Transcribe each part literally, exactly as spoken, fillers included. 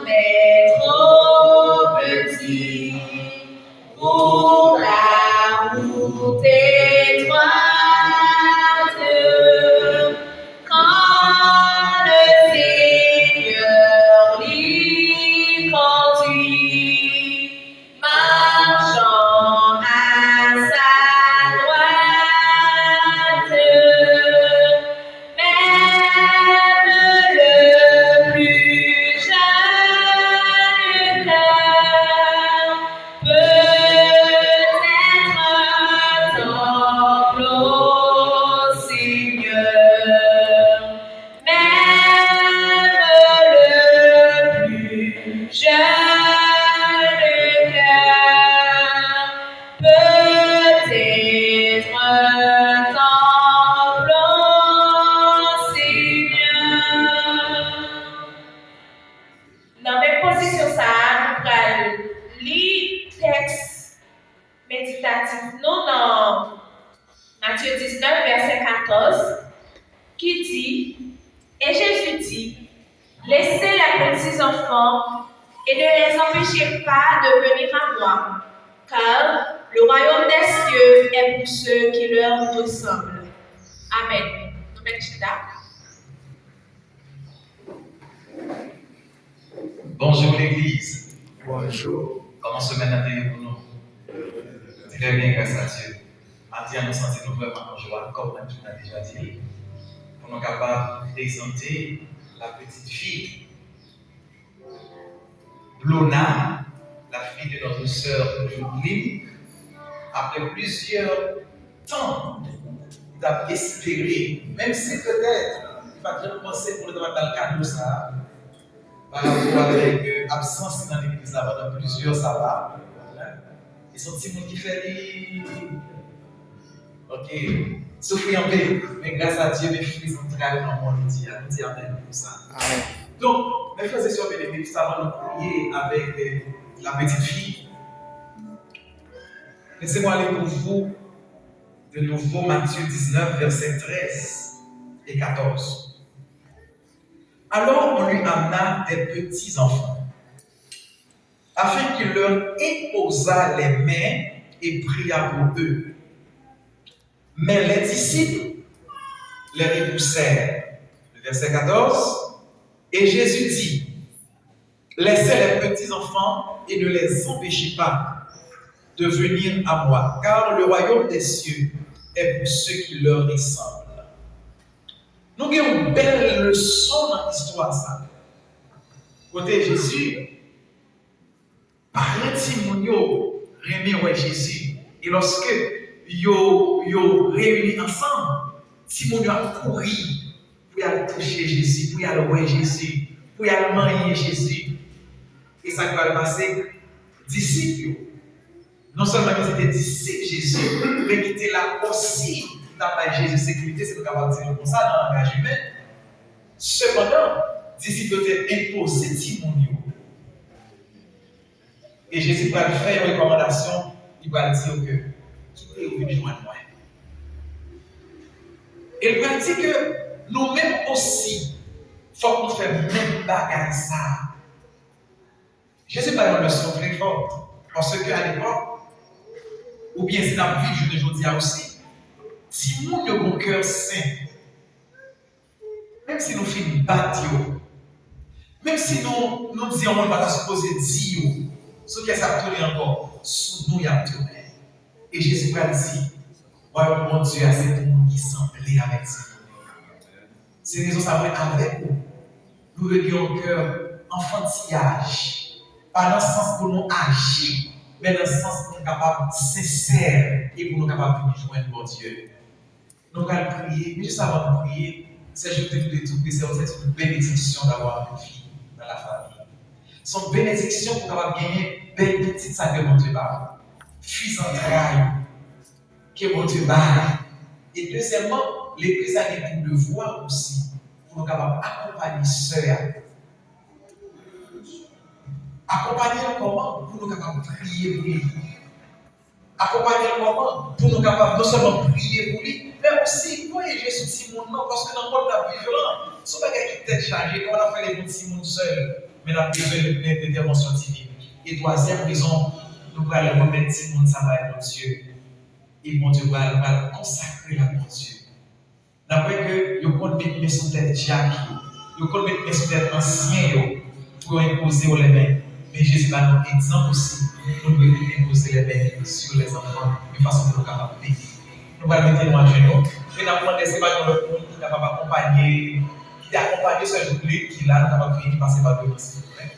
est trop petit pour la route étroite. Quand le Seigneur lui conduit, marchant à sa droite, même le plus jeune cœur peut être un temple au Seigneur. Même le plus jeune cœur peut être un temple au Seigneur. Nan menm pozisyon sa a, nou pral li tèks meditatif nou nan Matye diznèf, vèsè katòz, ki di, Et Jésus dit, Laissez les petits enfants et ne les empêchez pas de venir à moi, car le royaume des cieux est pour ceux qui leur ressemblent. Amen. Nou mèt chita. Bonjou legliz. Bonjou. Kòman semèn nan te ye pou nou? Trè byen, gras a Dye. Maten an, nou santi nou vrèman an jwa, kòm mwen toujou deja di l, pou nou kapab prezante la petite fille Blona, la fille de notre sœur Jodeline, après plusieurs temps, li t ap espere, menm si petèt li pa t janm panse pou l ta pral ba l kado sa a, pa rapò avèk, euh, absans li nan legliz la pandan plizyè saba. E se yon timoun ki fè li, ok, soufri anpil. Men gras a Dye, men fwi zantray nou an jodi a. Nou di amèn pou sa. Amèn. Donk, mes frères et sœurs bien-aimés, jis avan nou priye avèk, euh, la petite fille, laissez-moi lire pour vous de nouveau Matthieu dix-neuf, versets treize et quatorze. Alors on lui amena des petits enfants, afin qu'il leur imposât les mains et priât pour eux. Mais les disciples les repoussèrent. Le verset quatorze, et Jésus dit, Laissez les petits enfants et ne les empêchez pas de venir à moi, car le royaume des cieux est pour ceux qui leur ressemblent. Nou gen yon bèl leson nan istwa sa. Kote Jezi, paran timoun yo renmen wè Jezi. E lòske yo, yo reyini ansanm, timoun yo ap kouri pou y al touche Jezi, pou y al wè Jezi, pou y al manyen Jezi. E sa k pral pase? Disip yo, non sèlman yo se te disip Jezi, men ki te la osi pou ta bay Jezi sekirite, si nou kapab di l konsa nan langaj imen. Sepandan, disip yo te enpoze timoun yo. E Jezi pral fè yon rekòmandasyon, li pral di yo ke, kite yo vin jwenn mwen. E l pral di ke nou menm osi, fòk nou fè menm bagay sa a. Jezi bay yon leson trè fò, paske alepòk, oubyen si n ap viv jounen jodi a osi, timoun yo gen yon kè senp. Menm si nou fin bat yo, menm si nou, nou di yon moun pa ta sipoze di yo, sou kiyès y ap tounen ankò? Sou nou y ap tounen. E Jezi pral di, Wayòm Bondye a se pou moun ki sanble avèk timoun yo. Se rezon sa mwen avèk ou, nou dwe gen yon kè anfantiyaj. Pa nan sans pou nou aji, men nan sans pou nou kapab sensè e pou nou kapab vin jwenn Bondye. Nou pral priye, men jis avan nou priye, sè Jovdil te tou ke se yon, se yon benediksyon d'avoir une fille dans la famille. Se yon benediksyon pou kapab genyen bèl pitit sa ke Bondye ba ou. Fi zantray ke Bondye ba ou. E dezyèmman, legliz la gen pou devwa osi pou nou kapab akonpanye sè a. Akonpanye l kòman? Pou nou kapab priye pou li. Akonpanye l kòman? Pou nou kapab non sèlman priye pou li, men osi voye je sou timoun nan, paske nan mond n ap viv lan, se yon bagay ki tèt chaje, kòman n ap fè leve yon timoun sèl? Men n ap bezwen yon entèvansyon diven. E twazyèm rezon, nou pral remèt timoun sa bay Bondye. E Bondye pral, pral konsakre l ak Bondye. N ap wè ke yo konn met men sou tèt dyak yo. Yo konn met men sou tèt ansyen yo pou yo enpoze yo lèmen. Men Jezi ba nou egzanp osi. Nou dwe vin enpoze lèmen sou lèzanfan yon fason pou nou kapab beni. Nou pral mete nou ajenou. E n ap mande si pa gen lòt moun ki kapab akonpanye, ki te akonpanye sè Joudlin ki la, nou kapab vini pase pa devan, silvouplè.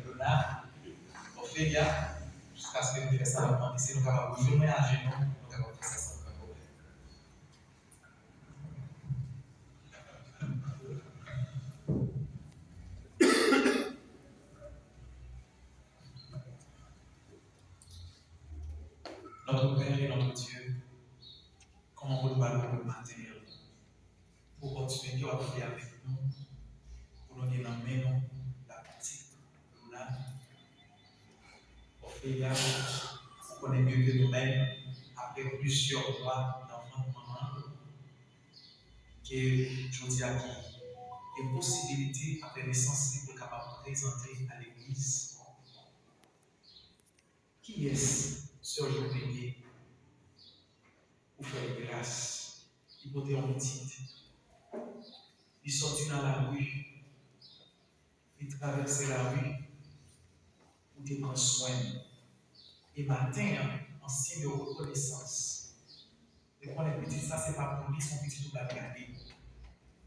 Lola, Ofelia, jiskaske nou fè sa, n ap mande si nou kapab rejwenn mwen ajenou, nou kapab fè sa san pwoblèm. Notre Père et notre Dieu, kòman pou nou ba nou maten an? Pou opòtinite w ap fè avèk nou, pou nou gen nan men nou lapitit Lola, Ofelia, ou konnen mye ke nou menm, apre plizyè mwa nan vant manman l, ke jodi a ki gen posibilite, apre nesans li, pou l kapab prezante a legliz. Kiyès sè Joudlin ye? Ou fè l gras, li pote yon pitit, li sòti nan lari, li travèse lari, ou te pran swen l. E maten an, an siy de rekonesans, li konnen pitit sa se pa pou li, se yon pitit ou pral gade.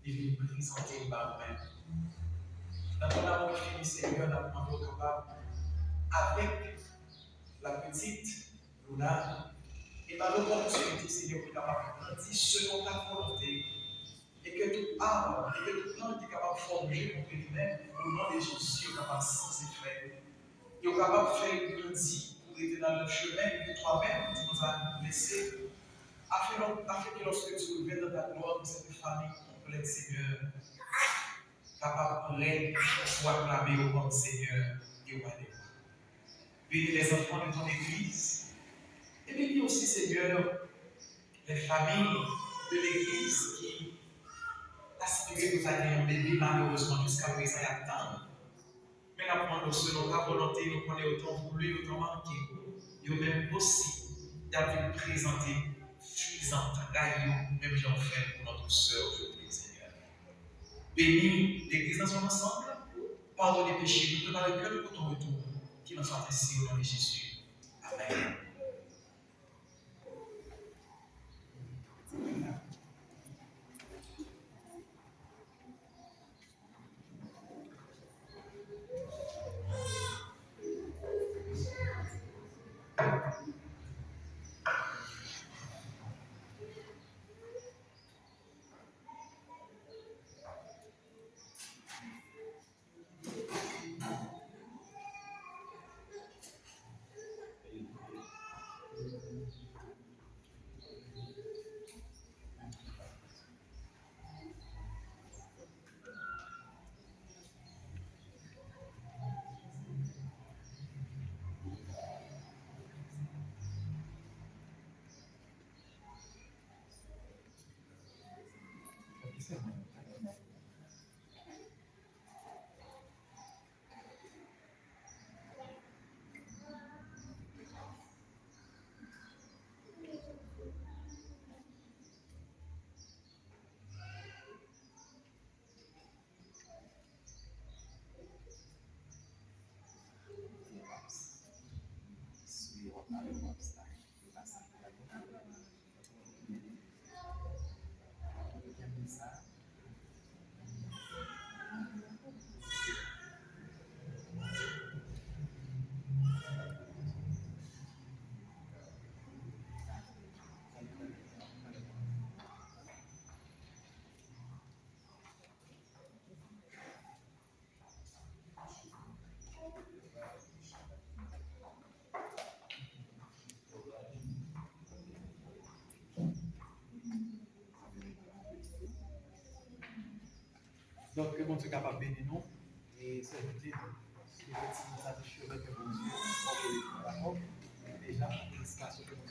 Li vin prezante l ba ou menm. Nan tan n ap fini, Senyè, n ap mande w kapab, avèk la petite Lola, e ba l opòtinite, Senyè, pou l kapab grandi selon ta volonte. E ke tout arm, e ke tout plan ki kapab fòje kont li menm, o non de Jezi, yo kapab san efè. Yo kapab fè l grandi pou rete nan menm chemen ke twa menm, ou di konsa, lese, afin, afin que lorsque tu reviens dans ta gloire, que cette famille complète, Seigneur, kapab prè pou aklame w kòm Senyè e Wa dè wa. Bénis les enfants de ton église. E beni osi, Senyè, les familles de l'église ki aspire pou ta gen yon bebe, malerezman, jiska prezan, y ap tann. Men n ap mande w, selon ta volonte, nou konnen yo t an voulu, yo t an manke. Yo menm osi, y ap vin prezante fwi zantray yo, menm jan w fè l pou notre sœur Jodeline, Senyè. Bénis l'église dans son ensemble. Pardonnez péchés, nous préparez le cœur pour ton retour. Qu'il en soit ainsi au nom de Jésus. Amen. Donk, ke Bondye kapab beni nou e sèvi nou. Si nou fè ti moun sa te cheve ke Bondye, fò ke li fè dakò. Deja, felistasyon ke